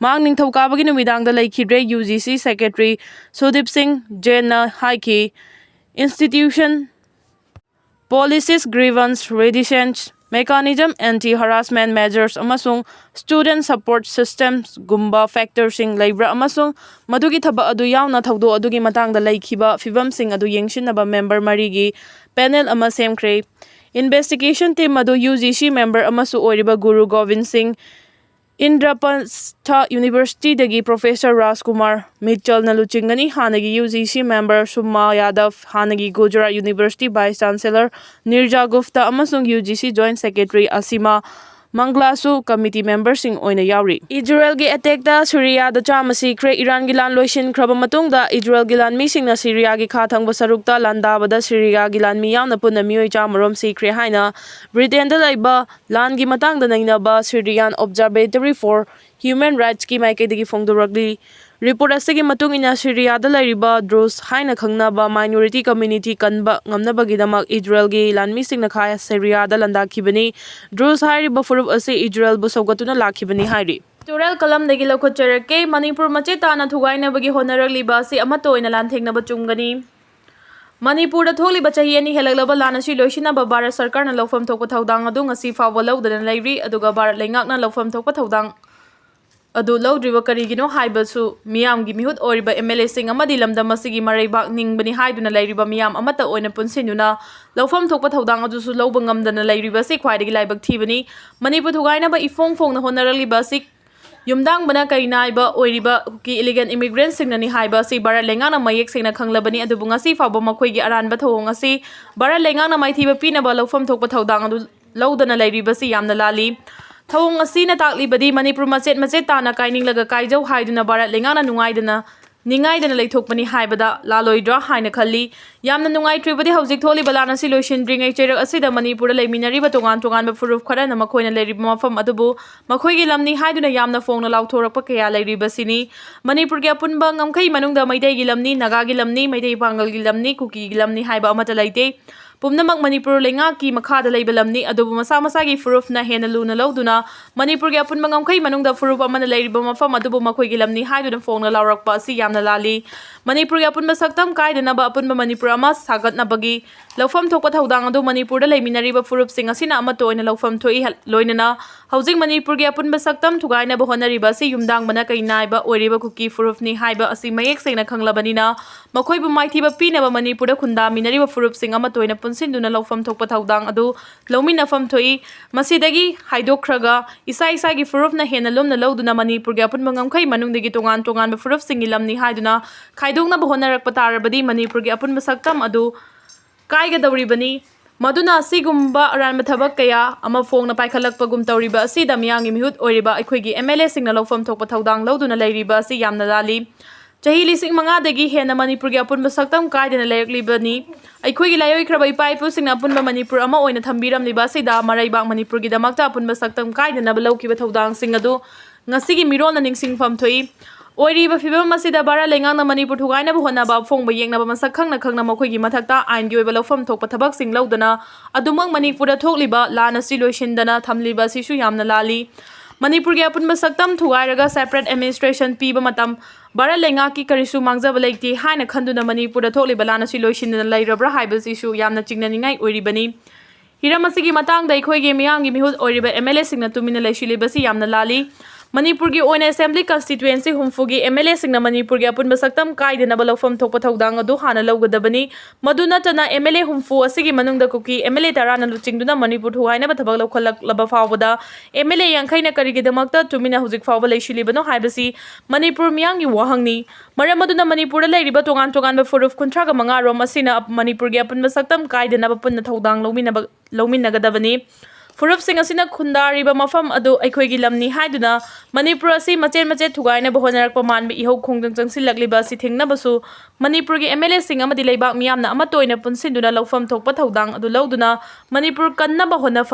ꯃꯍꯥꯛ ꯅꯤꯡꯊꯧꯀꯥꯕꯒꯤ ꯅꯨꯃꯤꯗꯥꯡꯗ ꯂꯩꯈꯤꯗ꯭ꯔꯦ꯫ UGC Secretary ꯁꯨꯗꯤꯞ ꯁꯤꯡ ꯖꯦꯟꯅ ꯍꯥꯏꯈꯤ, institution policies, grievance redressal mechanism, anti harassment measures ꯑꯃꯁꯨꯡ student support systemsꯒꯨꯝꯕ factorꯁꯤꯡ ꯂꯩꯕ꯭ꯔꯥ ꯑꯃꯁꯨꯡ ꯃꯗꯨꯒꯤ ꯊꯕꯛ ꯑꯗꯨ ꯌꯥꯎꯅ ꯊꯧꯗꯣꯛ ꯑꯗꯨꯒꯤ ꯃꯇꯥꯡꯗ ꯂꯩꯈꯤꯕ ꯐꯤꯚꯝꯁꯤꯡ ꯑꯗꯨ ꯌꯦꯡꯁꯤꯟꯅꯕ member ꯃꯔꯤꯒꯤ panel ꯑꯃ ꯁꯦꯝꯈ꯭ꯔꯦ꯫ Investigation team ꯑꯗꯨ UGC member ꯑꯃꯁꯨ ꯑꯣꯏꯔꯤꯕ ꯒꯨꯔꯨ ꯒꯣꯕꯤꯟ ꯁꯤꯡ, ꯏꯟꯗ꯭ꯔꯄ꯭ꯔꯁꯊ Universityꯗꯒꯤ Professor ꯔꯥꯖꯀꯨꯃꯥꯔ ꯃꯤꯠꯆꯜꯅ ꯂꯨꯆꯤꯡꯒꯅꯤ꯫ ꯍꯥꯟꯅꯒꯤ UGC member ꯁꯨꯃꯥ ꯌꯥꯗꯕ, ꯍꯥꯟꯅꯒꯤ Gujarat University Vice Chancellor ꯅꯤꯔꯖꯥ Gupta ꯑꯃꯁꯨꯡ UGC Joint Secretary ꯑꯁꯤꯃꯥ ꯃꯪꯒꯂꯥꯁꯨ committee memberꯁꯤꯡ ꯑꯣꯏꯅ ꯌꯥꯎꯔꯤ꯫ ꯏꯖꯔꯦꯜꯒꯤ attackꯇ ꯁꯤꯔꯤꯌꯥꯗ ꯆꯥꯝꯃ ꯁꯤꯈ꯭ꯔꯦ꯫ ꯏꯔꯥꯟꯒꯤ ꯂꯥꯟ ꯂꯣꯏꯁꯤꯟꯈ꯭ꯔꯕ ꯃꯇꯨꯡꯗ ꯏꯖꯔꯦꯜꯒꯤ ꯂꯥꯟꯃꯤꯁꯤꯡꯅ ꯁꯤꯔꯤꯌꯥꯒꯤ ꯈꯥ ꯊꯪꯕ ꯁꯔꯨꯛꯇ ꯂꯥꯟꯗꯥꯕꯗ ꯁꯤꯔꯤꯌꯥꯒꯤ ꯂꯥꯟꯃꯤ ꯌꯥꯎꯅ ꯄꯨꯟꯅ ꯃꯤꯑꯣꯏ ꯆꯥꯝꯃꯔꯣꯝ ꯁꯤꯈ꯭ꯔꯦ ꯍꯥꯏꯅ ꯕ꯭ꯔꯤꯇꯦꯟꯗ ꯂꯩꯕ ꯂꯥꯟꯒꯤ ꯃꯇꯥꯡꯗ ꯅꯩꯅꯕ Syrian Observatory for Human Rightsꯀꯤ ꯃꯥꯏꯀꯩꯗꯒꯤ ꯐꯣꯡꯗꯣꯔꯛꯂꯤ꯫ Report ꯑꯁꯤꯒꯤ ꯃꯇꯨꯡ ꯏꯟꯅ, ꯁꯤꯔꯤꯌꯥꯗ ꯂꯩꯔꯤꯕ ꯗ꯭ꯔꯨꯖ ꯍꯥꯏꯅ ꯈꯪꯅꯕ minority community ꯀꯟꯕ ꯉꯝꯅꯕꯒꯤꯗꯃꯛ ꯏꯖꯔꯦꯜꯒꯤ ꯂꯥꯟꯃꯤꯁꯤꯡꯅ ꯈꯥ ꯁꯤꯔꯤꯌꯥꯗ ꯂꯥꯟꯗꯥꯈꯤꯕꯅꯤ꯫ ꯗ꯭ꯔꯨꯖ ꯍꯥꯏꯔꯤꯕ ꯐꯨꯔꯨꯞ ꯑꯁꯤ ꯏꯖꯔꯦꯜꯕꯨ ꯁꯧꯒꯠꯇꯨꯅ ꯂꯥꯛꯈꯤꯕꯅꯤ ꯍꯥꯏꯔꯤ꯫ Editorial columnꯗꯒꯤ ꯂꯧꯈꯠꯆꯔꯛꯀꯦ꯫ ꯃꯅꯤꯄꯨꯔ ꯃꯆꯦꯠ ꯇꯥꯅ ꯊꯨꯒꯥꯏꯅꯕꯒꯤ ꯍꯣꯠꯅꯔꯛꯂꯤꯕ ꯑꯁꯤ ꯑꯃꯠꯇ ꯑꯣꯏꯅ ꯂꯥꯟꯊꯦꯡꯅꯕ ꯆꯨꯝꯒꯅꯤ꯫ ꯃꯅꯤꯄꯨꯔꯗ ꯊꯣꯛꯂꯤꯕ ꯆꯍꯤ ꯑꯅꯤ ꯍꯦꯜꯂꯛꯂꯕ ꯂꯥꯟ ꯑꯁꯤ ꯂꯣꯏꯁꯤꯟꯅꯕ ꯚꯥꯔꯠ ꯁꯔꯀꯥꯔꯅ ꯂꯧꯐꯝ ꯊꯣꯛꯄ ꯊꯧꯗꯥꯡ ꯑꯗꯨ ꯉꯁꯤ ꯐꯥꯎꯕ ꯂꯧꯗꯅ ꯂꯩꯔꯤ꯫ ꯑꯗꯨꯒ ꯚꯥꯔꯠ ꯂꯩꯉꯥꯛꯅ ꯂꯧꯐꯝ ꯊꯣꯛꯄ ꯊꯧꯗꯥꯡ ꯑꯗꯨ ꯂꯧꯗ꯭ꯔꯤꯕ ꯀꯔꯤꯒꯤꯅꯣ ꯍꯥꯏꯕꯁꯨ ꯃꯤꯌꯥꯝꯒꯤ ꯃꯤꯍꯨꯠ ꯑꯣꯏꯔꯤꯕ MLAꯁꯤꯡ ꯑꯃꯗꯤ ꯂꯝꯗꯝ ꯑꯁꯤꯒꯤ ꯃꯔꯩꯕꯥꯛ ꯅꯤꯡꯕꯅꯤ ꯍꯥꯏꯗꯨꯅ ꯂꯩꯔꯤꯕ ꯃꯤꯌꯥꯝ ꯑꯃꯠꯇ ꯑꯣꯏꯅ ꯄꯨꯟꯁꯤꯟꯗꯨꯅ ꯂꯧꯐꯝ ꯊꯣꯛꯄ ꯊꯧꯗꯥꯡ ꯑꯗꯨꯁꯨ ꯂꯧꯕ ꯉꯝꯗꯅ ꯂꯩꯔꯤꯕ ꯑꯁꯤ ꯈ꯭ꯋꯥꯏꯗꯒꯤ ꯂꯥꯏꯕꯛ ꯊꯤꯕꯅꯤ꯫ ꯃꯅꯤꯄꯨꯔ ꯊꯨꯒꯥꯏꯅꯕ ꯏꯐꯣꯡ ꯐꯣꯡꯅ ꯍꯣꯠꯅꯔꯛꯂꯤꯕ ꯑꯁꯤ ꯌꯨꯝꯗꯥꯡꯕꯅ ꯀꯩ ꯅꯥꯏꯕ ꯑꯣꯏꯔꯤꯕ ꯀꯨꯀꯤ illegal immigrantꯁꯤꯡꯅꯅꯤ ꯍꯥꯏꯕ ꯑꯁꯤ ꯚꯥꯔꯠ ꯂꯩꯉꯥꯛꯅ ꯃꯌꯦꯛ ꯁꯦꯡꯅ ꯈꯪꯂꯕꯅꯤ꯫ ꯑꯗꯨꯕꯨ ꯉꯁꯤ ꯐꯥꯎꯕ ꯃꯈꯣꯏꯒꯤ ꯑꯔꯥꯟꯕ ꯊꯧꯑꯣꯡ ꯑꯁꯤ ꯚꯥꯔꯠ ꯂꯩꯉꯥꯛꯅ ꯃꯥꯏꯊꯤꯕ ꯄꯤꯅꯕ ꯂꯧꯐꯝ ꯊꯣꯛꯄ ꯊꯧꯗꯥꯡ ꯑꯗꯨ ꯂꯧꯗꯅ ꯂꯩꯔꯤꯕꯁꯤ ꯌꯥꯝꯅ ꯂꯥꯜꯂꯤ꯫ ꯊꯧꯑꯣꯡ ꯑꯁꯤꯅ ꯇꯥꯛꯂꯤꯕꯗꯤ ꯃꯅꯤꯄꯨꯔ ꯃꯆꯦꯠ ꯃꯆꯦꯠ ꯇꯥꯅ ꯀꯥꯏꯅꯤꯡꯂꯒ ꯀꯥꯏꯖꯧ ꯍꯥꯏꯗꯨꯅ ꯚꯥꯔꯠ ꯂꯩꯉꯥꯛꯅ ꯅꯨꯡꯉꯥꯏꯗꯅ, ꯅꯤꯡꯉꯥꯏꯗꯅ ꯂꯩꯊꯣꯛꯄꯅꯤ ꯍꯥꯏꯕꯗ ꯂꯥꯜꯂꯣꯏꯗ꯭ꯔꯥ ꯍꯥꯏꯅ ꯈꯜꯂꯤ꯫ ꯌꯥꯝꯅ ꯅꯨꯡꯉꯥꯏꯇ꯭ꯔꯤꯕꯗꯤ, ꯍꯧꯖꯤꯛ ꯊꯣꯛꯂꯤꯕ ꯂꯥꯟ ꯑꯁꯤ ꯂꯣꯏꯁꯤꯟꯗ꯭ꯔꯤꯉꯩ ꯆꯩꯔꯛ ꯑꯁꯤꯗ ꯃꯅꯤꯄꯨꯔꯗ ꯂꯩꯃꯤꯟꯅꯔꯤꯕ ꯇꯣꯉꯥꯟ ꯇꯣꯉꯥꯟꯕ ꯐꯨꯔꯨꯞ ꯈꯔꯅ ꯃꯈꯣꯏꯅ ꯂꯩꯔꯤꯕ ꯃꯐꯝ ꯑꯗꯨꯕꯨ ꯃꯈꯣꯏꯒꯤ ꯂꯝꯅꯤ ꯍꯥꯏꯗꯨꯅ ꯌꯥꯝꯅ ꯐꯣꯡꯅ ꯂꯥꯎꯊꯣꯔꯛꯄ ꯀꯌꯥ ꯂꯩꯔꯤꯕꯁꯤꯅꯤ꯫ ꯃꯅꯤꯄꯨꯔꯒꯤ ꯑꯄꯨꯟꯕ ꯉꯝꯈꯩ ꯃꯅꯨꯡꯗ ꯃꯩꯇꯩꯒꯤ ꯂꯝꯅꯤ, ꯅꯥꯒꯥꯒꯤ ꯂꯝꯅꯤ, ꯃꯩꯇꯩ ꯄꯥꯉꯜꯒꯤ ꯂꯝꯅꯤ, ꯀꯨꯀꯤꯒꯤ ꯂꯝꯅꯤ ꯍꯥꯏꯕ ꯑꯃꯠꯇ ꯂꯩꯇꯦ꯫ ꯄꯨꯝꯅꯃꯛ ꯃꯅꯤꯄꯨꯔ ꯂꯩꯉꯥꯛꯀꯤ ꯃꯈꯥꯗ ꯂꯩꯕ ꯂꯝꯅꯤ, ꯑꯗꯨꯕꯨ ꯃꯁꯥ ꯃꯁꯥꯒꯤ ꯐꯨꯔꯨꯞꯅ ꯍꯦꯟꯅ ꯂꯨꯅ ꯂꯧꯗꯨꯅ ꯃꯅꯤꯄꯨꯔꯒꯤ ꯑꯄꯨꯟꯕ ꯉꯝꯈꯩ ꯃꯅꯨꯡꯗ ꯐꯨꯔꯨꯞ ꯑꯃꯅ ꯂꯩꯔꯤꯕ ꯃꯐꯝ ꯑꯗꯨꯕꯨ ꯃꯈꯣꯏꯒꯤ ꯂꯝꯅꯤ ꯍꯥꯏꯗꯨꯅ ꯐꯣꯡꯅ ꯂꯥꯎꯔꯛꯄ ꯑꯁꯤ ꯌꯥꯝꯅ ꯂꯥꯜꯂꯤ꯫ ꯃꯅꯤꯄꯨꯔꯒꯤ ꯑꯄꯨꯟꯕ ꯁꯛꯇꯝ ꯀꯥꯏꯗꯅꯕ ꯑꯄꯨꯟꯕ ꯃꯅꯤꯄꯨꯔ ꯑꯃ ꯁꯥꯒꯠꯅꯕꯒꯤ ꯂꯧꯐꯝ ꯊꯣꯛꯄ ꯊꯧꯗꯥꯡ ꯑꯗꯨ ꯃꯅꯤꯄꯨꯔꯗ ꯂꯩꯃꯤꯟꯅꯔꯤꯕ ꯐꯨꯔꯨꯞꯁꯤꯡ ꯑꯁꯤꯅ ꯑꯃꯠꯇ ꯑꯣꯏꯅ ꯂꯧꯐꯝ ꯊꯣꯛꯏ꯫ ꯂꯣꯏꯅꯅ ꯍꯧꯖꯤꯛ ꯃꯅꯤꯄꯨꯔꯒꯤ ꯑꯄꯨꯟꯕ ꯁꯛꯇꯝ ꯊꯨꯒꯥꯏꯅꯕ ꯍꯣꯠꯅꯔꯤꯕ ꯑꯁꯤ ꯌꯨꯝꯗꯥꯡꯕꯅ ꯀꯩ ꯅꯥꯏꯕ ꯑꯣꯏꯔꯤꯕ ꯀꯨꯀꯤ ꯐꯨꯔꯨꯞꯅꯤ ꯍꯥꯏꯕ ꯑꯁꯤ ꯃꯌꯦꯛ ꯁꯦꯡꯅ ꯈꯪꯂꯕꯅꯤꯅ, ꯃꯈꯣꯏꯕꯨ ꯃꯥꯏꯊꯤꯕ ꯄꯤꯅꯕ ꯃꯅꯤꯄꯨꯔꯗ ꯈꯨꯟꯗꯥꯃꯤꯟꯅꯔꯤꯕ ꯐꯨꯔꯨꯞꯁꯤꯡ ꯑꯃꯠꯇ ꯑꯣꯏꯅ ꯄꯨꯟꯁꯤꯟꯗꯨꯅ ꯂꯧꯐꯝ ꯊꯣꯛꯄ ꯊꯧꯗꯥꯡ ꯑꯗꯨ ꯂꯧꯃꯤꯟꯅꯐꯝ ꯊꯣꯛꯏ꯫ ꯃꯁꯤꯗꯒꯤ ꯍꯥꯏꯗꯣꯛꯈ꯭ꯔꯒ, ꯏꯁꯥ ꯏꯁꯥꯒꯤ ꯐꯨꯔꯨꯞꯅ ꯍꯦꯟꯅ ꯂꯨꯝꯅ ꯂꯧꯗꯨꯅ ꯃꯅꯤꯄꯨꯔꯒꯤ ꯑꯄꯨꯟꯕ ꯉꯝꯈꯩ ꯃꯅꯨꯡꯗꯒꯤ ꯇꯣꯉꯥꯟ ꯇꯣꯉꯥꯟꯕ ꯐꯨꯔꯨꯞꯁꯤꯡꯒꯤ ꯂꯝꯅꯤ ꯍꯥꯏꯗꯨꯅ ꯈꯥꯏꯗꯣꯛꯅꯕ ꯍꯣꯠꯅꯔꯛꯄ ꯇꯥꯔꯕꯗꯤ, ꯃꯅꯤꯄꯨꯔꯒꯤ ꯑꯄꯨꯟꯕ ꯁꯛꯇꯝ ꯑꯗꯨ ꯀꯥꯏꯒꯗꯧꯔꯤꯕꯅꯤ꯫ ꯃꯗꯨꯅ ꯑꯁꯤꯒꯨꯝꯕ ꯑꯔꯥꯟꯕ ꯊꯕꯛ ꯀꯌꯥ ꯑꯃ ꯐꯣꯡꯅ ꯄꯥꯏꯈꯠꯂꯛꯄꯒꯨꯝ ꯇꯧꯔꯤꯕ ꯑꯁꯤꯗ ꯃꯤꯌꯥꯝꯒꯤ ꯃꯤꯍꯨꯠ ꯑꯣꯏꯔꯤꯕ ꯑꯩꯈꯣꯏꯒꯤ ꯑꯦꯝ ꯑꯦꯜ ꯑꯦꯁꯤꯡꯅ ꯂꯧꯐꯝ ꯊꯣꯛꯄ ꯊꯧꯗꯥꯡ ꯂꯧꯗꯨꯅ ꯂꯩꯔꯤꯕ ꯑꯁꯤ ꯌꯥꯝꯅ ꯂꯥꯜꯂꯤ꯫ ꯆꯍꯤ ꯂꯤꯁꯤꯡ ꯃꯉꯥꯗꯒꯤ ꯍꯦꯟꯅ ꯃꯅꯤꯄꯨꯔꯒꯤ ꯑꯄꯨꯟꯕ ꯁꯛꯇꯝ ꯀꯥꯏꯗꯅ ꯂꯩꯔꯛꯂꯤꯕꯅꯤ꯫ ꯑꯩꯈꯣꯏꯒꯤ ꯂꯥꯏꯑꯣꯏꯈ꯭ꯔꯕ ꯏꯄꯥ ꯏꯄꯨꯁꯤꯡꯅ ꯑꯄꯨꯟꯕ ꯃꯅꯤꯄꯨꯔ ꯑꯃ ꯑꯣꯏꯅ ꯊꯝꯕꯤꯔꯝꯂꯤꯕ ꯑꯁꯤꯗ ꯃꯔꯩꯕꯥꯛ ꯃꯅꯤꯄꯨꯔꯒꯤꯗꯃꯛꯇ ꯑꯄꯨꯟꯕ ꯁꯛꯇꯝ ꯀꯥꯏꯗꯅꯕ ꯂꯧꯈꯤꯕ ꯊꯧꯗꯥꯡꯁꯤꯡ ꯑꯗꯨ ꯉꯁꯤꯒꯤ ꯃꯤꯔꯣꯜꯅ ꯅꯤꯡꯁꯤꯡꯐꯝ ꯊꯣꯛꯏ꯫ ꯑꯣꯏꯔꯤꯕ ꯐꯤꯕꯝ ꯑꯁꯤꯗ ꯚꯥꯔꯠ ꯂꯩꯉꯥꯛꯅ ꯃꯅꯤꯄꯨꯔ ꯊꯨꯒꯥꯏꯅꯕ ꯍꯣꯠꯅꯕ ꯑꯐꯣꯡꯕ ꯌꯦꯛꯅꯕ ꯃꯁꯛ ꯈꯪꯅ ꯈꯪꯅ ꯃꯈꯣꯏꯒꯤ ꯃꯊꯛꯇ ꯑꯥꯏꯟꯒꯤ ꯑꯣꯏꯕ ꯂꯧꯐꯝ ꯊꯣꯛꯄ ꯊꯕꯛꯁꯤꯡ ꯂꯧꯗꯅ ꯑꯗꯨꯃꯛ ꯃꯅꯤꯄꯨꯔꯗ ꯊꯣꯛꯂꯤꯕ ꯂꯥꯟ ꯑꯁꯤ ꯂꯣꯏꯁꯤꯟꯗꯅ ꯊꯝꯂꯤꯕ ꯑꯁꯤꯁꯨ ꯌꯥꯝꯅ ꯂꯥꯜꯂꯤ꯫ ꯃꯅꯤꯄꯨꯔꯒꯤ ꯑꯄꯨꯟꯕ ꯁꯛꯇꯝ ꯊꯨꯒꯥꯏꯔꯒ separate administration ꯄꯤꯕ ꯃꯇꯝ ꯚꯥꯔꯠ ꯂꯩꯉꯥꯛꯀꯤ ꯀꯔꯤꯁꯨ ꯃꯥꯡꯖꯕ ꯂꯩꯇꯦ ꯍꯥꯏꯅ ꯈꯟꯗꯨꯅ ꯃꯅꯤꯄꯨꯔꯗ ꯊꯣꯛꯂꯤꯕ ꯂꯥꯟ ꯑꯁꯤ ꯂꯣꯏꯁꯤꯟꯗꯅ ꯂꯩꯔꯕ꯭ꯔꯥ ꯍꯥꯏꯕꯁꯤꯁꯨ ꯌꯥꯝꯅ ꯆꯤꯡꯅꯅꯤꯡꯉꯥꯏ ꯑꯣꯏꯔꯤꯕꯅꯤ꯫ ꯍꯤꯔꯝ ꯑꯁꯤꯒꯤ ꯃꯇꯥꯡꯗ ꯑꯩꯈꯣꯏꯒꯤ ꯃꯤꯌꯥꯝꯒꯤ ꯃꯤꯍꯨꯠ ꯑꯣꯏꯔꯤꯕ ꯑꯦꯝ ꯑꯦꯜ ꯑꯦꯁꯤꯡꯅ ꯇꯨꯃꯤꯟꯅ ꯂꯩꯁꯤꯜꯂꯤꯕꯁꯤ ꯌꯥꯝꯅ ꯂꯥꯜꯂꯤ꯫ ꯃꯅꯤꯄꯨꯔꯒꯤ ꯑꯣꯏꯅ assembly constituency ꯍꯨꯝꯐꯨꯒꯤ ꯑꯦꯝ ꯑꯦꯜ ꯑꯦꯁꯤꯡꯅ ꯃꯅꯤꯄꯨꯔꯒꯤ ꯑꯄꯨꯟꯕ ꯁꯛꯇꯝ ꯀꯥꯏꯗꯅꯕ ꯂꯧꯐꯝ ꯊꯣꯛꯄ ꯊꯧꯗꯥꯡ ꯑꯗꯨ ꯍꯥꯟꯅ ꯂꯧꯒꯗꯕꯅꯤ꯫ ꯃꯗꯨ ꯅꯠꯇꯅ, ꯑꯦꯝ ꯑꯦꯜ ꯑꯦ ꯍꯨꯝꯐꯨ ꯑꯁꯤꯒꯤ ꯃꯅꯨꯡꯗ ꯀꯨꯀꯤ ꯑꯦꯝ ꯑꯦꯜ ꯑꯦ ꯇꯔꯥꯅ ꯂꯨꯆꯤꯡꯗꯨꯅ ꯃꯅꯤꯄꯨꯔ ꯊꯨꯒꯥꯏꯅꯕ ꯊꯕꯛ ꯂꯧꯈꯠꯂꯛꯂꯕ ꯐꯥꯎꯕꯗ, ꯑꯦꯝ ꯑꯦꯜ ꯑꯦ ꯌꯥꯡꯈꯩꯅ ꯀꯔꯤꯒꯤꯗꯃꯛꯇ ꯇꯨꯃꯤꯟꯅ ꯍꯧꯖꯤꯛ ꯐꯥꯎꯕ ꯂꯩꯁꯤꯜꯂꯤꯕꯅꯣ ꯍꯥꯏꯕꯁꯤ ꯃꯅꯤꯄꯨꯔ ꯃꯤꯌꯥꯝꯒꯤ ꯋꯥꯍꯪꯅꯤ꯫ ꯃꯔꯝ ꯑꯗꯨꯅ, ꯃꯅꯤꯄꯨꯔꯗ ꯂꯩꯔꯤꯕ ꯇꯣꯉꯥꯟ ꯇꯣꯉꯥꯟꯕ ꯐꯨꯔꯨꯞ ꯀꯨꯟꯊ꯭ꯔꯥꯒ ꯃꯉꯥ ꯔꯣꯝ ꯑꯁꯤꯅ ꯃꯅꯤꯄꯨꯔꯒꯤ ꯑꯄꯨꯟꯕ ꯁꯛꯇꯝ ꯀꯥꯏꯗꯅꯕ ꯄꯨꯟꯅ ꯊꯧꯗꯥꯡ ꯂꯧꯃꯤꯟꯅꯕ, ꯂꯧꯃꯤꯟꯅꯒꯗꯕꯅꯤ꯫ ꯐꯨꯔꯨꯞꯁꯤꯡ ꯑꯁꯤꯅ ꯈꯨꯟꯗꯥꯔꯤꯕ ꯃꯐꯝ ꯑꯗꯨ ꯑꯩꯈꯣꯏꯒꯤ ꯂꯝꯅꯤ ꯍꯥꯏꯗꯨꯅ ꯃꯅꯤꯄꯨꯔ ꯑꯁꯤ ꯃꯆꯦꯠ ꯃꯆꯦꯠ ꯊꯨꯒꯥꯏꯅꯕ ꯍꯣꯠꯅꯔꯛꯄ ꯃꯥꯟꯕ ꯏꯍꯧ ꯈꯣꯡꯖꯪ ꯆꯪꯁꯤꯜꯂꯛꯂꯤꯕ ꯑꯁꯤ ꯊꯤꯡꯅꯕꯁꯨ ꯃꯅꯤꯄꯨꯔꯒꯤ M L Aꯁꯤꯡ ꯑꯃꯗꯤ ꯂꯩꯕꯥꯛ ꯃꯤꯌꯥꯝꯅ ꯑꯃꯠꯇ ꯑꯣꯏꯅ ꯄꯨꯟꯁꯤꯟꯗꯨꯅ ꯂꯧꯐꯝ ꯊꯣꯛꯄ ꯊꯧꯗꯥꯡ ꯑꯗꯨ ꯂꯧꯗꯨꯅ ꯃꯅꯤꯄꯨꯔ ꯀꯟꯅꯕ ꯍꯣꯠꯅꯐꯝ